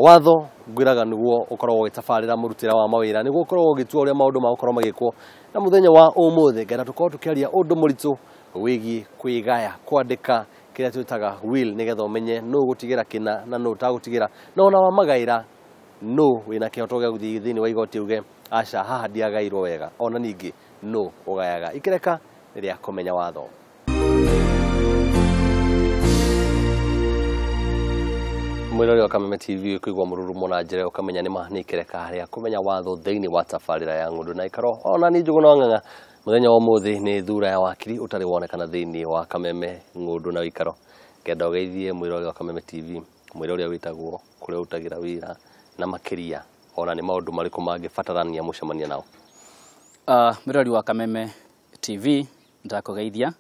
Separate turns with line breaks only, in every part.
Watho ngwiraga niguo ukoragwo ugitabarira murutira wa mawira niguo ukoragwo ugitua uria maundu magukorwo magikwo na muthenya wa umuthi ngenda tukorwo tukiaria undu muritu wigi kwigaya kwandika kiria twitaga will nigetha umenye nu gutigira kina na nu utagutigira na ona wa magaira nu wina kihoto gia guthii thiini wa igoti uge aca haha ndiagairwo wega ona ningi nu ugayaga ikireka riria kumenya watho. Mwirori wa Kameme TV kuigwa mururumo na njira ukamenya ni ma ni ikireka haria kumenya watho thiini wa tabarira ya ng'undu na ikaro ona ni Njũgũna wa Ng'ang'a muthenya wa umuthi ni thura ya wakiri utari wonekana thiini wa Kameme ng'undu na ikaro ngenda ugeithie mwirori wa Kameme TV mwira uria witagwo kuria utagira wira na makiria ona ni maundu mariku mangibatarania mucemania nao.
Mwirori wa Kameme TV ndakugeithia,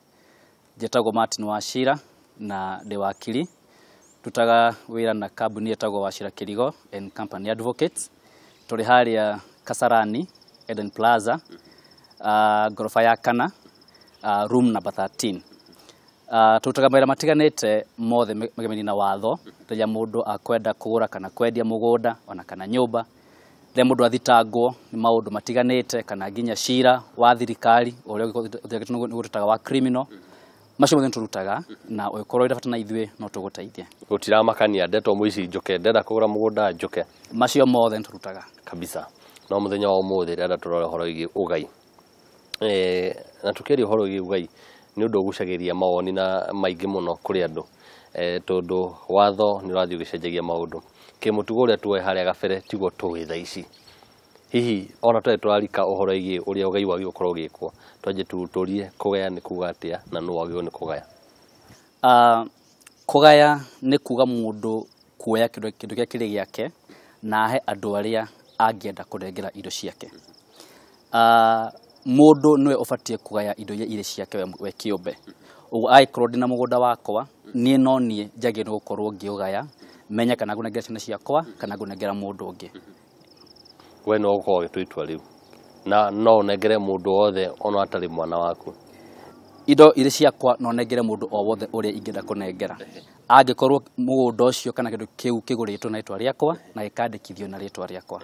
njĩtagwo Martin Wachira na ndi wakiri, tutaga wira na kambuni etagwo Wachira Kirigo and Company Advocates. Turi haria Kasarani Eden Plaza, gorofa ya kana, room number 13. Tutaga mawira matiganite mothe megemeni na watho riria mundu akwenda kugura kana kwendia mugunda ona kana nyumba, riria mundu athitangwo ni maundu matiganite kana nginya cira wa thirikari uria ũgĩtutaga wa criminal macio mothe nĩtũrutaga na ũngĩkorwo wĩna bata na ithuĩ no tũgũteithie.
Gũtiramakania ndeto mũici njoke ndenda kũgũra mũgũnda njoke,
macio mothe nĩtũrutaga
kabisa. No mũthenya wa ũmũthĩ ndĩrenda tũrore ũhoro wĩgiĩ ũgai, na tũkĩaria ũhoro wĩgiĩ ũgai nĩ ũndũ ũgucagĩrĩria mawoni na maingĩ mũno kũrĩ andũ, tondũ watho nĩ ũrathiĩ ũgĩcenjagia maũndũ. Kĩmũtugo ũrĩa tuoĩ harĩa gabere tiguo tũĩ thaa ici. Hihi ona tũrĩ tũrarika ũhoro wĩgiĩ ũrĩa ũgai wagĩrĩirwo gũkorwo ũgĩkwo, twanjie tũrie kũgaya nĩ kuga atĩa na nũ wagĩrĩirwo nĩ kũgaya?
Kũgaya nĩ kuga mũndũ kuoya kĩndũ kĩrĩa kĩrĩ gĩake na ahe andũ arĩa angĩenda kũnengera indo ciake. Mũndũ nĩwe ũbatiĩ kũgaya indo iria irĩ ciake we kĩũmbe. Ũguo angĩkorwo ndĩna mũgũnda wakwa, niĩ no niĩ njagĩrĩirwo gũkorwo ngĩũgaya, menye kana ngũnengera ciana ciakwa kana ngũnengera mũndũ ũngĩ.
We no ũkorwo ũgĩtua itua rĩu na no ũnengere mũndũ wothe ona atarĩ mwana waku.
Indo irĩ ciakwa no nengere mũndũ o wothe ũrĩa ingĩenda kũnengera, angĩkorwo mũgũnda ũcio kana kĩndũ kĩu kĩgũrĩtwo na rĩtwa rĩakwa na gĩkandĩkithio na rĩtwa rĩakwa.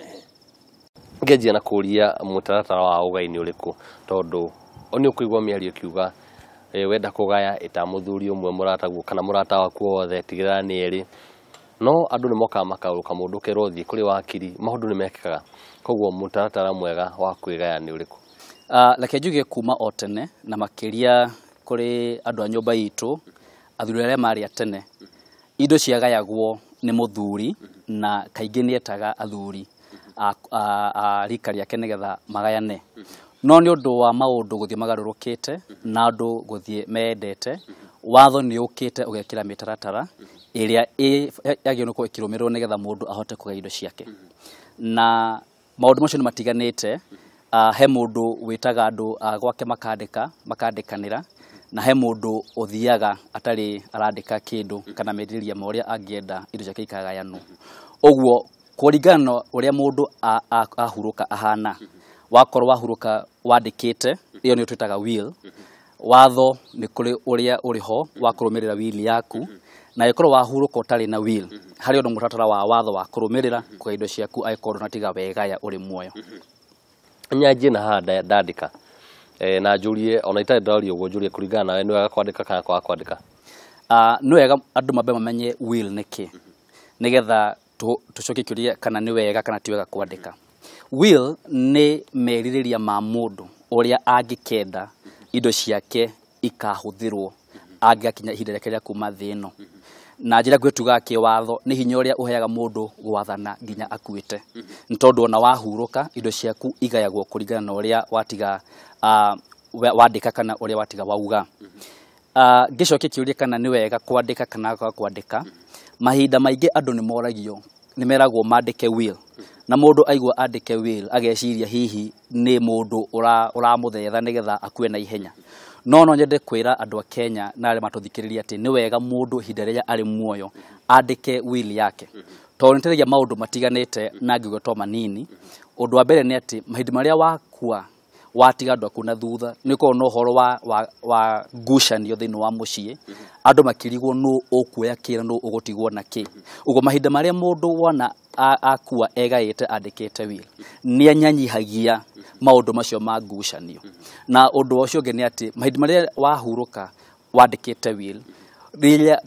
Ngĩanjia na kũria mũtaratara wa ũgai nĩ ũrĩkũ, tondũ nĩ ũkũigua mĩario ĩkiuga wenda kũgaya ĩta mũthuri ũmwe mũrataguo kana mũrata waku wothe tigĩrĩra nĩ erĩ, no andũ nĩ mokaga makaũrũka mũndũ ũkerwo thiĩ kũrĩ wakiri, maũndũ nĩ mekĩkaga. Koguo mũtaratara mwega wa kwĩgaya nĩ ũrĩkũ?
Reke njuge kuma o tene na makĩria kũrĩ andũ a nyũmba itũ, athuri arĩa marĩ a tene, indo ciagayagwo nĩ mũthuri na kaingĩ nĩ etaga athuri a rika rĩake nĩgetha magayane. No nĩ ũndũ wa maũndũ gũthiĩ magarũrũkĩte na andũ gũthiĩ mendete, watho nĩ ũkĩte ũgekĩra mĩtaratara ĩrĩa yagĩrĩirwo gũkorwo ĩkĩrũmĩrĩrwo nĩgetha mũndũ ahote kũgaya indo ciake. Na maũndũ macio nĩ matiganĩte. He mũndũ wĩtaga andũ a gwake makandĩkanĩra, na he mũndũ ũthiaga atarĩ arandĩka kĩndũ kana merirĩria ma ũrĩa angĩenda indo ciake ikagayanwo. Ũguo kũringana na ũrĩa mũndũ ahurũka ahana, wakorwo wahurũka wandĩkĩte, ĩyo nĩyo twĩtaga will. Watho nĩ kũrĩ ũrĩa ũrĩ ho wa kũrũmĩrĩra will yaku, na ĩkorwo wahurũka ũtarĩ na will, harĩ ũndũ mũtaratara wa watho wa kũrũmĩrĩra kũgaya indo ciaku angĩkorwo ndũnatiga wegaya ũrĩ muoyo.
Nyanjie na haha ndandĩka, na njũrie ona itarĩ ndaũria ũguo njũrie kũringana nawe nĩ wega kwandĩka kana kwaga kwandĩka?
Nĩ wega andũ mambe mamenye will nĩ kĩ, nĩgetha tũcokie kĩũria kana nĩ wega kana ti wega kwandĩka. Will nĩ merirĩria ma mũndũ ũrĩa angĩkenda indo ciake ikahũthĩrwo angĩgakinya ihinda rĩake rĩa kuma thĩ ĩno. Na njĩra nguhĩ tugaga kĩwatho nĩ hinya ũrĩa ũheaga mũndũ gwathana nginya akuĩte, nĩ tondũ ona wahurũka indo ciaku igayagwo kũringana na ũrĩa watiga, wandĩka kana ũrĩa watiga wauga. Ngĩcokia kĩũria kana nĩ wega kwandĩka kana kwaga kwandĩka, mahinda maingĩ andũ nĩ moragio, nĩ meragwo mandĩke will, na mũndũ aigua andĩke will ageciria hihi nĩ mũndũ ũramũthetha nĩgetha akue na ihenya. No no nyende kwĩra andũ a Kenya na arĩa matũthikĩrĩria atĩ nĩ wega mũndũ ihinda rĩrĩa arĩ muoyo andĩke will yake, tondũ nĩ ĩteithagia maũndũ matiganĩte na ngiuga to manini. Ũndũ wa mbere nĩ atĩ mahinda marĩa wakua watiga andũ aku na thutha nĩ ũkoragwo na ũhoro wa ngucanio thĩinĩ wa mũciĩ, andũ makĩrigwo nũ ũkuoya kĩ na nũ ũgũtigwo na kĩ. Ũguo mahinda marĩa mũndũ wona akua egaĩte andĩkĩte will nĩ anyanyihagia maũndũ macio ma ngucanio. Na ũndũ ũcio ũngĩ nĩ atĩ mahinda marĩa wahurũka wandĩkĩte will rĩrĩa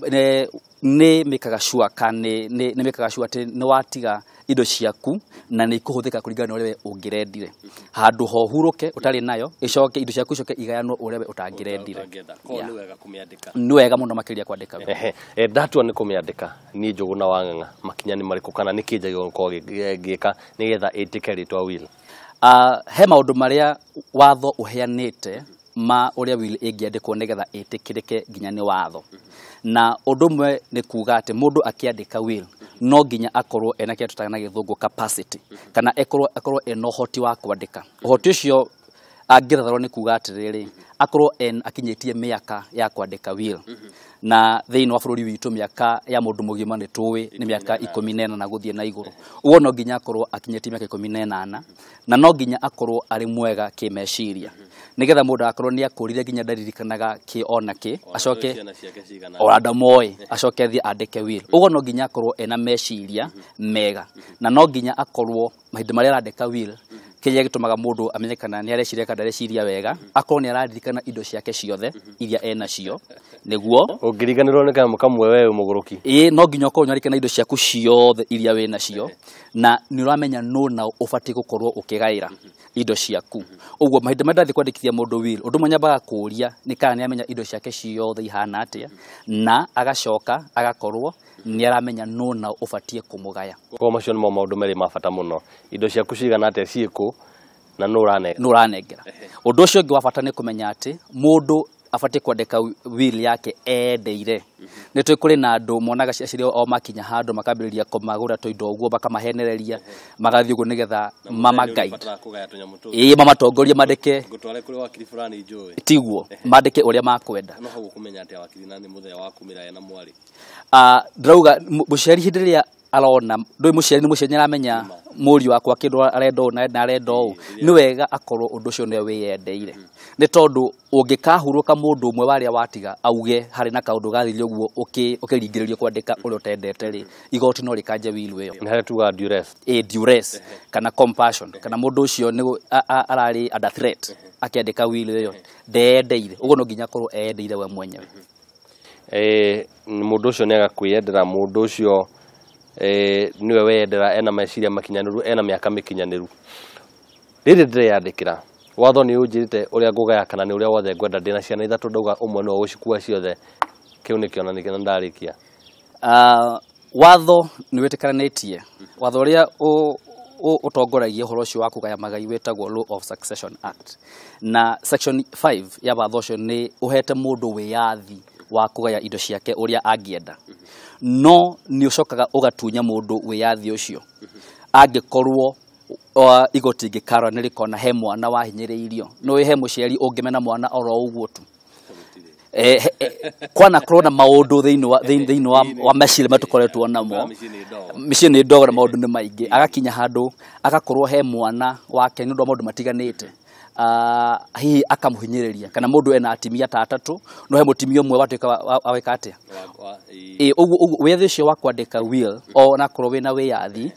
nĩ mĩkaga sure kana nĩ mĩkaga sure atĩ nĩ watiga indo ciaku na nĩ ikũhũthĩka kũringana na ũrĩa we ũngĩrendire. Handũ ho hurũke ũtarĩ nayo, ĩcoke indo ciaku icoke igayanwo ũrĩa we ũtangĩrendire.
Koguo nĩ wega kũmĩandĩka.
Nĩ wega mũno makĩria kwandĩka will.
Ndatua nĩ kũmĩandĩka niĩ Njũgũna wa Ng'ang'a, makinya nĩ marĩkũ kana nĩ kĩ njagĩrĩirwo gũkorwo ngĩka nĩgetha ĩtĩke rĩtwa will?
He maũndũ marĩa watho ũheanĩte ma ũrĩa will ĩngĩandĩkwo nĩgetha ĩtĩkĩrĩke nginya nĩ watho. Na ũndũ ũmwe nĩ kuga atĩ mũndũ akĩandĩka will no nginya akorwo ena kĩrĩa tũtaga na gĩthũngũ capacity, kana akorwo ena ũhoti wa kwandĩka. Ũhoti ũcio angĩthatharwo nĩ kuga atĩrĩrĩ, akorwo akinyĩtie mĩaka ya kwandĩka will. Na thĩinĩ wa bũrũri witũ mĩaka ya mũndũ mũgima nĩ tũĩ nĩ mĩaka 18 na gũthiĩ na igũrũ. Ũguo no nginya akorwo akinyĩtie mĩaka 18 na no nginya akorwo arĩ mwega kĩmeciria, nĩgetha mũndũ akorwo nĩ akũrire nginya ndaririkanaga kĩ ona kĩ, acoke ona ndamoĩ, acoke athiĩ andĩke will. Ũguo no nginya akorwo ena meciria mega, na no nginya akorwo mahinda marĩa arandĩka will kĩrĩa gĩtũmaga mũndũ amenye kana nĩ areciria kana ndareciria wega, akorwo nĩ araririkana indo ciake ciothe iria enacio, nĩguo
ũngĩriganĩrwo nĩ kanyamũ kamwe we wĩ mũgũrũki.
Ĩĩ, no nginya ũkorwo nĩ ũraririkana indo ciaku ciothe iria wĩnacio, na nĩ ũramenya nũ na ũbatiĩ gũkorwo ũkĩgaĩra indo ciaku. Ũguo mahinda marĩa ndathiĩ kwandĩkithia mũndũ will, ũndũ ũmwe nyambaga kũũria nĩ kana nĩ amenya indo ciake ciothe ihana atĩa, na agacoka agakorwo nĩ aramenya nũ na ũbatiĩ kũmũgaya.
Koguo macio nĩmo maũndũ merĩ ma bata mũno, indo ciaku cigana atĩa ciĩkũ na nũ ũranengera.
Nũ ũranengera. Ũndũ ũcio ũngĩ wa bata nĩ kũmenya atĩ mũndũ abatiĩ kwandĩka will yake endeire. Nĩ tũĩ kũrĩ na andũ monaga aciari o makinya handũ makambĩrĩria kũmagũra tũindo ũguo, bakamahenereria, magathiĩ ũguo nĩgetha mama guide. Ĩĩ, mamatongorie mandĩke.
Ngũtware kũrĩ wakiri fulani njũĩ.
Tiguo, mandĩke ũrĩa makwenda.
No hau ũkũmenya atĩa wakiri na nĩ mũthee wa kumĩra ena mwarĩ?
Ndĩrauga mũciari hĩndĩ ĩrĩa arona, ndũĩ mũciari nĩ mũciari nĩaramenya mũriũ wakwa kĩndũ arenda ũũ na arenda ũũ, nĩ wega akorwo ũndũ ũcio nĩwe wĩyendeire. Nĩ tondũ ũngĩkahurũka mũndũ ũmwe wa arĩa watiga auge harĩ na kaũndũ gathire ũguo ũkĩringĩrĩrio kwandĩka ũrĩa ũtendete rĩ, igoti no rĩkanje will ĩyo.
Nĩ harĩa tugaga duress.
Ĩ, duress kana compassion, kana mũndũ ũcio nĩ ararĩ under threat akĩandĩka will ĩyo, ndeyendeire. Ũguo no nginya akorwo eyendeire we mwenyewe.
Mũndũ ũcio nĩ agakwĩyendera, mũndũ ũcio nĩwe weyendera, ena meciria makinyanĩru, ena mĩaka mĩkinyanĩru. Rĩrĩ ndĩreyandĩkĩra, watho nĩ ũnjĩrĩte ũrĩa ngũgaya kana nĩ ũrĩa wothe ngwenda, ndĩna ciana ithatũ ndauga ũmwe nĩwe ũgũcikua ciothe, kĩu nĩ kĩonania na ndarĩkia.
Watho nĩ wĩtĩkanĩtie, watho ũrĩa ũtongoragia ũhoro ũcio wa kũgaya magai wĩtagwo Law of Succession Act, na section 5 ya watho ũcio nĩ ũhete mũndũ wĩyathi wa kũgaya indo ciake ũrĩa angĩenda, no nĩ ũcokaga ũgatunya mũndũ wĩyathi ũcio angĩkorwo igoti ingĩkarora nĩ rĩkona he mwana wahinyĩrĩirio. Nĩ he mũciari ũngĩmena mwana oro ũguo tu. Kwanakorwo na maũndũ thĩinĩ wa meciria marĩa tũkoretwo namo, mĩciĩ nĩ ndogo na maũndũ nĩ maingĩ, agakinya handũ agakorwo he mwana wake nĩ ũndũ wa maũndũ matiganĩte, hihi akamũhinyĩrĩria, kana mũndũ ena atimia ta atatũ no he mũtimia ũmwe watuĩka weka atĩa. Ũguo wĩyathi ũcio wa kwandĩka will onakorwo wĩna wĩyathi,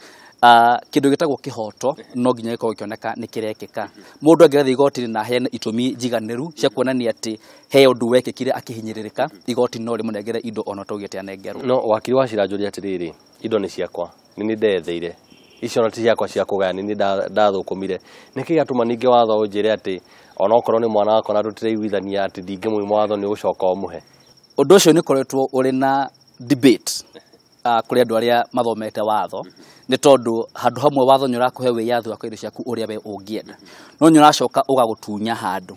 kĩndũ gĩtagwo kĩhoto no nginya gĩkorwo gĩkĩoneka nĩ kĩrekĩka. Mũndũ angĩgathiĩ igoti-inĩ na aheane itũmi njiganĩru cia kuonania atĩ he ũndũ wekĩkire akĩhinyĩrĩrĩka, igoti no rĩmũnengere indo ona taugĩte anengerwo.
No wakiri wa cira njũria atĩrĩrĩ, indo nĩ ciakwa, nĩ niĩ ndeyetheire, icio ona ti ciakwa cia kũgaya, nĩ niĩ ndathũkũmire, nĩkĩ gĩatũma ningĩ watho ũnjĩre atĩ onokorwo nĩ mwana wakwa na tũtiraiguithania atĩ ndingĩmũima watho nĩ ũgũcoka ũmũhe?
Ũndũ ũcio nĩ ũkoretwo ũrĩ na debate kũrĩ andũ arĩa mathomete watho, nĩ tondũ handũ hamwe watho nĩ ũrakũhe wĩyathi wa indo ciaku ũrĩa we ũngĩenda, no nĩ ũracoka ũgagũtunya handũ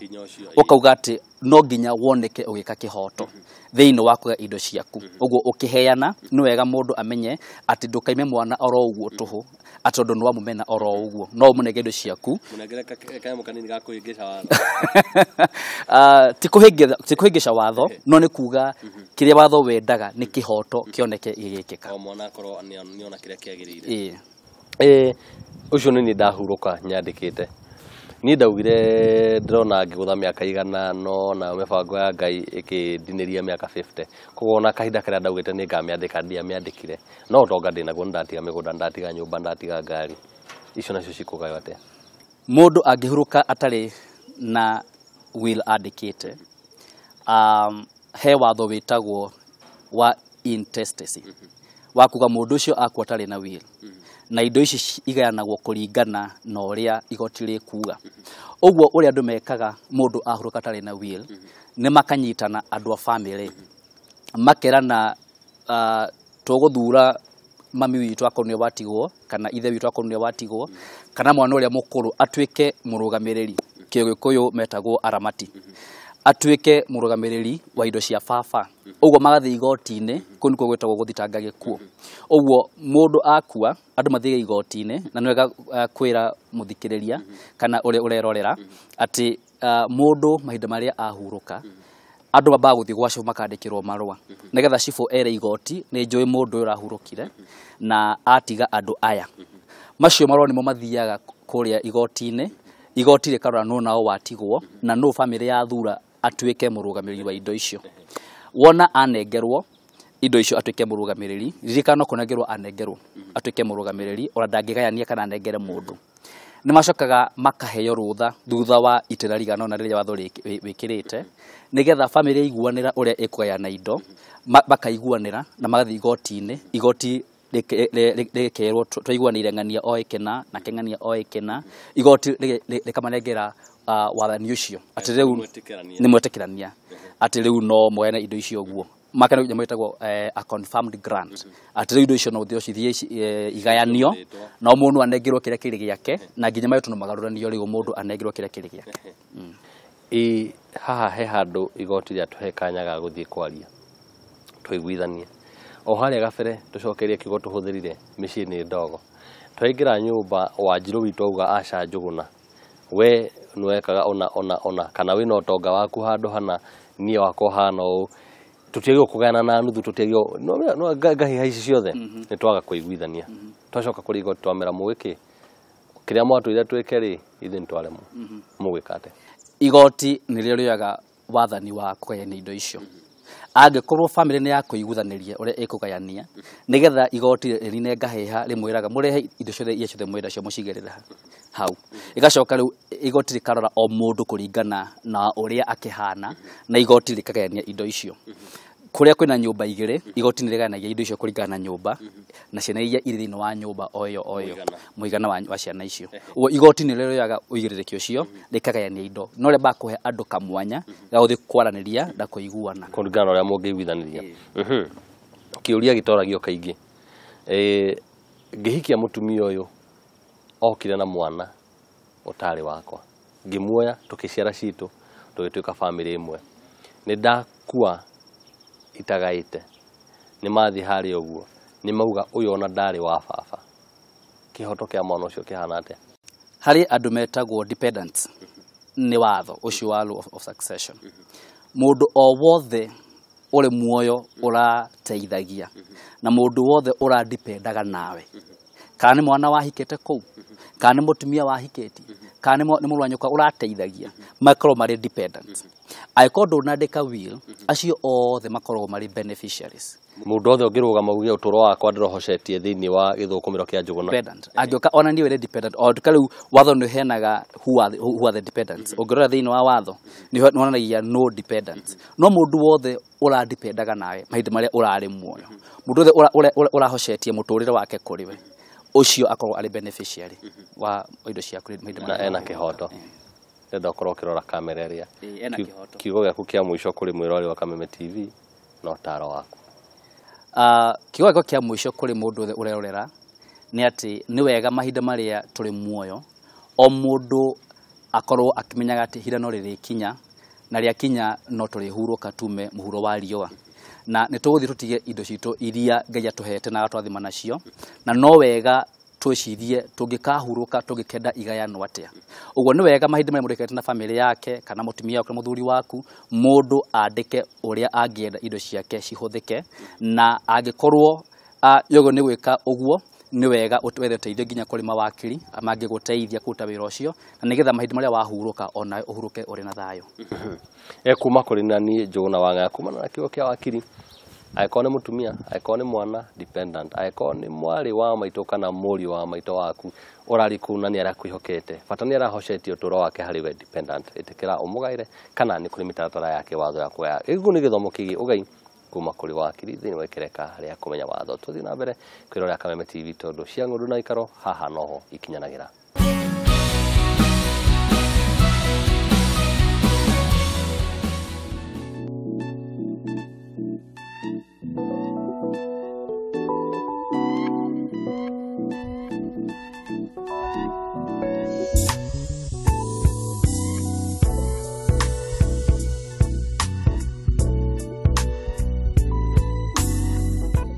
ũkauga atĩ no nginya woneke ũgĩka kĩhoto thĩinĩ wa kũgaya indo ciaku. Ũguo ũkĩheana nĩ wega mũndũ amenye atĩ ndũkaime mwana oro ũguo tũhũ, atĩ tondũ nĩ wamũmena oro ũguo, no ũmũnenge indo ciaku.
Mũnengere kanyamũ kanini ga kũhĩngĩca watho.
Ti kũhĩngĩca watho, no nĩ kuga kĩrĩa watho wendaga nĩ kĩhoto kĩoneke gĩgĩkĩka.
O mwana akorwo nĩona kĩrĩa kĩagĩrĩire. Ũcio nĩ niĩ ndahurũka nyandĩkĩte. Niĩ ndaugire ndĩrona ngĩgũtha mĩaka 100 no na mĩbango ya Ngai ĩkĩndinĩria mĩaka 50. Koguo ona kahinda karĩa ndaugĩte nĩ ngamĩandĩka ndiamĩandĩkire. No ũtonga ndĩnaguo, nĩndatiga mĩgũnda, nĩndatiga nyũmba, nĩndatiga ngari. Icio nacio cikũgaywo atĩa?
Mũndũ angĩhurũka atarĩ na will andĩkĩte, he watho wĩtagwo wa intestacy, wa kuga mũndũ ũcio akua atarĩ na will, na indo ici igayanagwo kũringana na ũrĩa igoti rĩkuga. Ũguo ũrĩa andũ mekaga mũndũ ahurũka atarĩ na will, nĩ makanyitana andũ a family, makerana tũgũthura mami witũ akorwo nĩwe watigwo, kana ithe witũ akorwo nĩwe watigwo, kana mwana ũrĩa mũkũrũ atuĩke mũrũgamĩrĩri, kĩgĩkũyũ metagwo aramati, atuĩke mũrũgamĩrĩri wa indo cia baba. Ũguo magathiĩ igoti-inĩ, kũu nĩkuo gwĩtagwo gũthitanga gĩkuũ. Ũguo mũndũ akua, andũ mathiĩ igoti-inĩ, na nĩ wega kwĩra mũthikĩrĩria kana ũrĩa ũrerorera atĩ mũndũ mahinda marĩa ahurũka, andũ mambaga gũthiĩ gwa cibũ makandĩkĩrwo marũa, nĩgetha cibũ ere igoti nĩ njũĩ mũndũ ũyũ ũrahurũkire na atiga andũ aya. Macio marũa nĩmo mathiaga kũrĩa igoti-inĩ, igoti rĩkarora nũ nao watigwo na nũ bamĩrĩ yathura atuĩke mũrũgamĩrĩri wa indo icio. Wona anengerwo indo icio atuĩke mũrũgamĩrĩri, ririkana no kũnengerwo anengerwo atuĩke mũrũgamĩrĩri, ona ndangĩgayania kana anengere mũndũ. Nĩ macokaga makaheo rũtha thutha wa itĩra rigana ũna rĩrĩa watho wĩkĩrĩte, nĩgetha bamĩrĩ yaiguanĩra ũrĩa ĩkũgayana indo, makaiguanĩra na magathiĩ igoti-inĩ, igoti rĩkerwo twaiguanĩire ng'ania o ĩkĩna na kĩng'ania o ĩkĩna, igoti rĩkamanengera wathani ũcio atĩ rĩu nĩ mwetĩkĩrania atĩ rĩu no moyane indo icio ũguo. Makana nyamũ ĩtagwo a confirmed grant, atĩ rĩu indo icio no ũthiĩ igayanio no mũndũ anengerwo kĩrĩa kĩrĩ gĩake, na nginya marĩtwa no magarũranio rĩu mũndũ anengerwo kĩrĩa kĩrĩ gĩake.
Ĩ haha he handũ igoti rĩatũhe kanya ga gũthiĩ kwaria tũiguithanie. O harĩa gabere tũcokerie kiugo tũhũthĩrire mĩciĩ nĩ ndogo. Twaingĩra nyũmba Wanjirũ witũ auga aca Njũgũna, we nĩwekaga ona ona ona, kana wĩna ũtonga waku handũ hana, niĩ wakwa hana ũũ, tũtiagĩrĩirwo kũgayana na nuthu, tũtiagĩrĩirwo no ngahiha ici ciothe nĩ twaga kũiguithania. Twacoka kũrĩ igoti twamera mũgĩkĩ kĩrĩa mwatwĩrire twĩke rĩ, ithuĩ nĩ twaremwo, mũgwĩka atĩa?
Igoti nĩrĩo rĩoyaga wathani wa kũgayania indo icio. Angĩkorwo bamĩrĩ nĩ ya kũiguithanĩria ũrĩa ĩkũgayania, nĩgetha igoti rĩnine ngahĩha rĩmwĩraga mũrehe indo ciothe iria ciothe mwĩ nacio mũcigĩrĩre hau. Ĩgacoka rĩu igoti rĩkarora o mũndũ kũringana na ũrĩa akĩhana, na igoti rĩkagayania indo icio. Kũrĩa kwĩna nyũmba igĩrĩ, igoti nĩ rĩgayanagia indo icio kũringana na nyũmba na ciana iria irĩ thĩinĩ wa nyũmba o ĩyo o ĩyo, mũigana wa ciana icio. Ũguo igoti nĩ rĩoyaga ũigĩrĩrĩki ũcio rĩkagayania indo, no rĩambaga kũhe andũ kamwanya ga gũthiĩ kwaranĩria na kũiguana
kũringana na ũrĩa mũngĩiguithanĩria. Kĩũria gĩtoragio kaingĩ, ngĩhikia mũtumia ũyũ okire na mwana ũtarĩ wakwa, ngĩmuoya tũkĩciara citũ tũgĩtuĩka bamĩrĩ ĩmwe, nĩ ndakua itagaĩte, nĩ mathiĩ harĩa ũguo nĩ mauga ũyũ ona ndarĩ wa baba. Kĩhoto kĩa mwana ũcio kĩhana atĩa?
Harĩ andũ metagwo dependents nĩ watho ũcio wa law of succession. Mũndũ o wothe ũrĩ muoyo ũrateithagia na mũndũ wothe ũradipendaga nawe, kana nĩ mwana wahikĩte kũu, kana nĩ mũtumia wahikĩtie, kana nĩ mũrũ wa nyũkwa ũrateithagia, makorwo marĩ dependents. Angĩkorwo ndũnandĩka will, acio othe makoragwo marĩ beneficiaries.
Mũndũ othe ũngĩrũgama uge ũtũũro wakwa ndĩrohocetie thĩinĩ wa gĩthũkũmĩro kĩa Njũgũna.
Dependent. Angĩũka onanie wĩre dependent, o nduka rĩu watho nĩ ũheanaga who are the dependents. Ũngĩrora thĩinĩ wa watho nĩ wonanagia no dependents. No mũndũ wothe ũradipendaga nawe mahinda marĩa ũrarĩ muoyo, mũndũ wothe ũrahocetie mũtũrĩre wake kũrĩ we, ũcio akorwo arĩ beneficiary wa indo ciaku mahinda
na
marĩa
ena kĩhoto. Ndĩrenda ũkorwo ũkĩrora kamera ĩrĩa.
Ena kĩhoto.
Kiugo gĩaku kĩa mũico kũrĩ mwĩrori wa Kameme TV na ũtaro waku.
Kiugo gĩakwa kĩa mũico kũrĩ mũndũ wothe ũrerorera nĩ atĩ nĩ wega mahinda marĩa tũrĩ muoyo o mũndũ akorwo akĩmenyaga atĩ ihinda no rĩrĩkinya, na rĩakinya no tũrĩhurũka tume mũhuro wa riũa, na nĩ tũgũthiĩ tũtige indo citũ iria Ngai atũhete na agatwathima nacio, na no wega twĩcirie tũngĩkahurũka tũngĩkenda igayanwo atĩa. Ũguo nĩ wega mahinda marĩa mũndũ aikarĩte na bamĩrĩ yake kana mũtumia waku kana mũthuri waku, mũndũ andĩke ũrĩa angĩenda indo ciake cihũthĩke, na angĩkorwo yogo nĩ gwĩka ũguo Nĩ wega wethe ũteithio nginya kũrĩ mawakiri mangĩgũteithia kũruta wĩra ũcio, na nĩgetha mahinda marĩa wahurũka onawe ũhurũke ũrĩ na thayũ.
Kuma kũrĩ nani Njũgũna wa Ng'ang'a kumana na kiugo kĩa wakiri, angĩkorwo nĩ mũtumia, angĩkorwo nĩ mwana dependent, angĩkorwo nĩ mwarĩ wa maitũ kana mũriũ wa maitũ waku ũrarĩ kũu na nĩ arakwĩhokete, bata nĩ arahocetie ũtũũro wake harĩ we dependent, ĩtĩkĩra ũmũgaĩre kana nĩ kũrĩ mĩtaratara ya kĩwatho ya kũgaya. Gĩkũ nĩ gĩthomo kĩgiĩ ũgai kuma kũrĩ wakiri thĩinĩ wa ikereka rĩa kũmenya watho. Tũthiĩ na mbere kwĩrorera Kameme TV tondũ cia ng'ũndũ na ikaro haha noho ikinyanagĩra.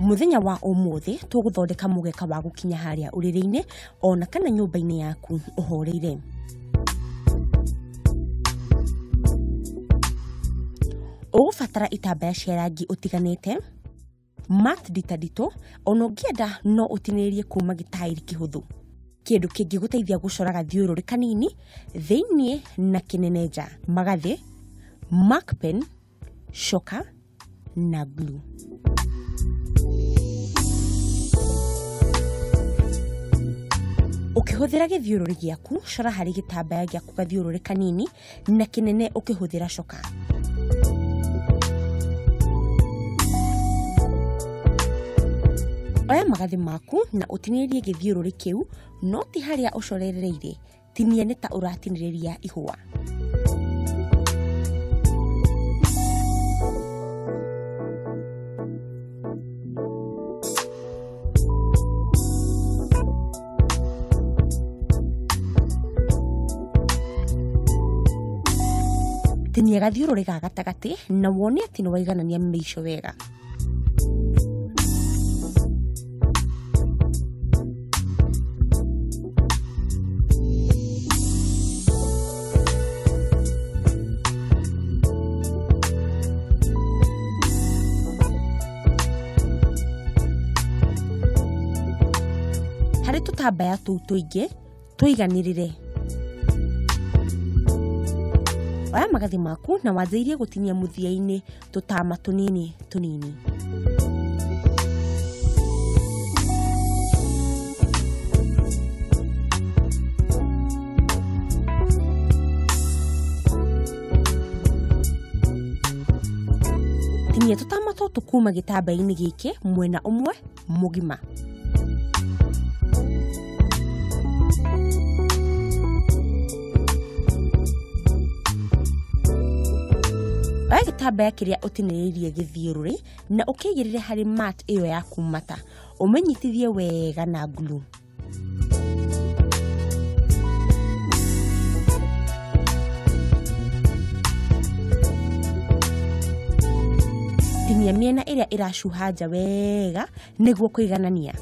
Muthenya wa umuthi tuguthondeka mugeka wa gukinya haria uriri-ini ona kana nyumba-ini yaku uhoreire. Ugubatara itambaya cia rangi utiganite, mat nditanditũ, ona ũngĩenda no ũtinĩrĩrie kuma gĩtaĩri kĩhũthũ, kĩndũ kĩngĩgũteithia gũcora gathiũrũrĩ kanini thĩiniĩ na kĩnene nja, magathĩ, mark pen, coka na glue. Ũkĩhũthĩra gĩthiũrũrĩ gĩaku, cora harĩ gĩtambaya gĩaku gathiũrũrĩ kanini na kĩnene ũkĩhũthĩra coka. Oya magathĩ maku na ũtinĩrĩrie gĩthiũrũrĩ kĩu, no ti harĩa ũcorereire, tinia nĩ ta ũratinĩrĩria ihũa. Tinia gathiũrũrĩ ga gatagatĩ na wone atĩ nĩ waiganania mĩico wega. Harĩ tũtambaya tũu tũingĩ tũiganĩrĩre. Oya magathĩ maku na wanjĩrĩrie gũtinia mũthia-inĩ tũtama tũnini tũnini. Tinia tũtama tũtũ kuma gĩtambaya-inĩ gĩkĩ mwena ũmwe mũgima. Oya gĩtambaya kĩrĩa ũtinĩrĩirie gĩthiũrũrĩ na ũkĩigĩrĩre harĩ mat ĩyo yaku mata, ũmĩnyitithie wega na glue. Tinia mĩena ĩrĩa ĩracuha nja wega nĩguo kũiganania.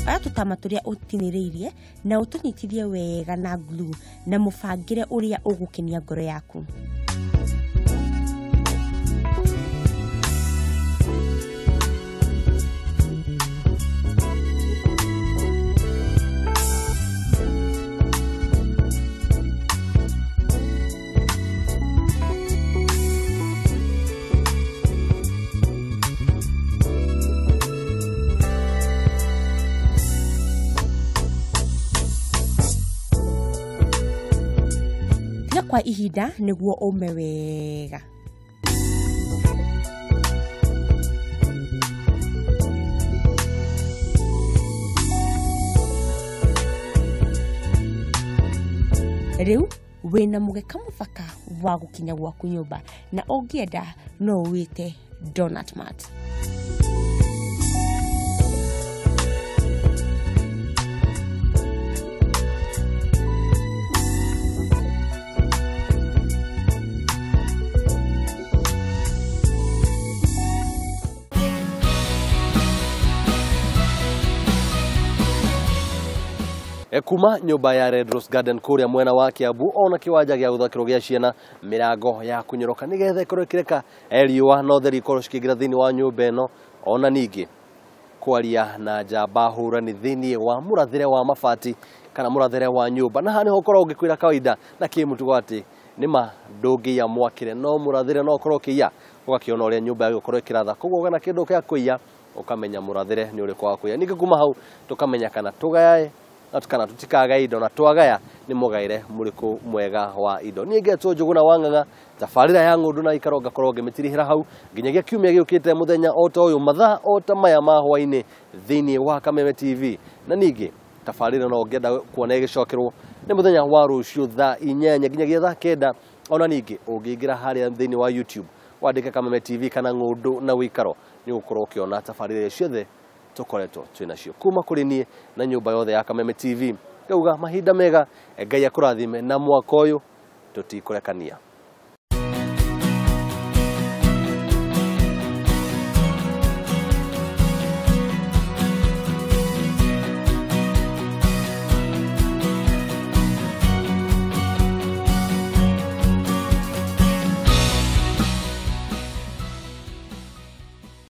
Oya tũtama tũrĩa ũtinĩrĩirie na ũtũnyitithie wega na glue na mũbangĩre ũrĩa ũgũkenia ngoro yaku. Kwa ihinda nĩguo ũme wega. Rĩu wĩna mũgeka mũthaka wa gũkinya gwaku nyũmba, na ũngĩenda no ũwĩte donut mat.
Kuma nyũmba ya Red Rose Garden kũrĩa mwena wa Kiambu, ona kĩwanja gĩa gũthakĩrwo gĩa ciana, mĩrango ya kũnyoroka nĩgetha ĩkorwo ĩkĩreka riũa na ũtheri ikorwo cikĩingĩra thĩinĩ wa nyũmba ĩno. Ona ningĩ kwaria na njamba hũrani thĩinĩ wa mũrathĩre wa mabati kana mũrathĩre wa nyũmba, na haha nĩho ũkoragwo ũngĩkwĩra kawaida na kĩmũtugo atĩ nĩma ndũngĩiya mwakĩre, no mũrathĩre no ũkorwo ũkĩiya, ũgakĩona ũrĩa nyũmba yagũkorwo ĩkĩratha. Koguo wona kĩndũ gĩa kũiya ũkamenya mũrathĩre nĩ ũrĩkũ wa kũiya. Ningĩ kuma hau tũkamenya kana tũgayae na kana tũtikagae indo, na twagaya nĩ mũgaĩre mũrĩkũ mwega wa indo. Niĩ ngetwo Njũgũna wa Ng'ang'a, tabarĩra ya ng'ũndũ na ikaro ngakorwo ngĩmĩtirihĩra hau nginyagia kiumia gĩũkĩte mũthenya o ta ũyũ, mathaa o ta maya ma hwaĩ-inĩ thĩinĩ wa Kameme TV. Na ningĩ tabarĩra no ũngĩenda kuona ĩgĩcokerwo nĩ mũthenya wa rũciũ thaa 8 nginyagia thaa 9. Ona ningĩ ũngĩingĩra harĩa thĩinĩ wa YouTube wandĩke Kameme TV kana ng'ũndũ na wĩikaro, nĩ ũgũkorwo ũkĩona tabarĩra ciothe tũkoretwo twĩ nacio kuma kũrĩ niĩ na nyũmba yothe ya Kameme TV. Ngauga mahinda mega, Ngai akũrathime, na mwaka ũyũ tũtikũrekania.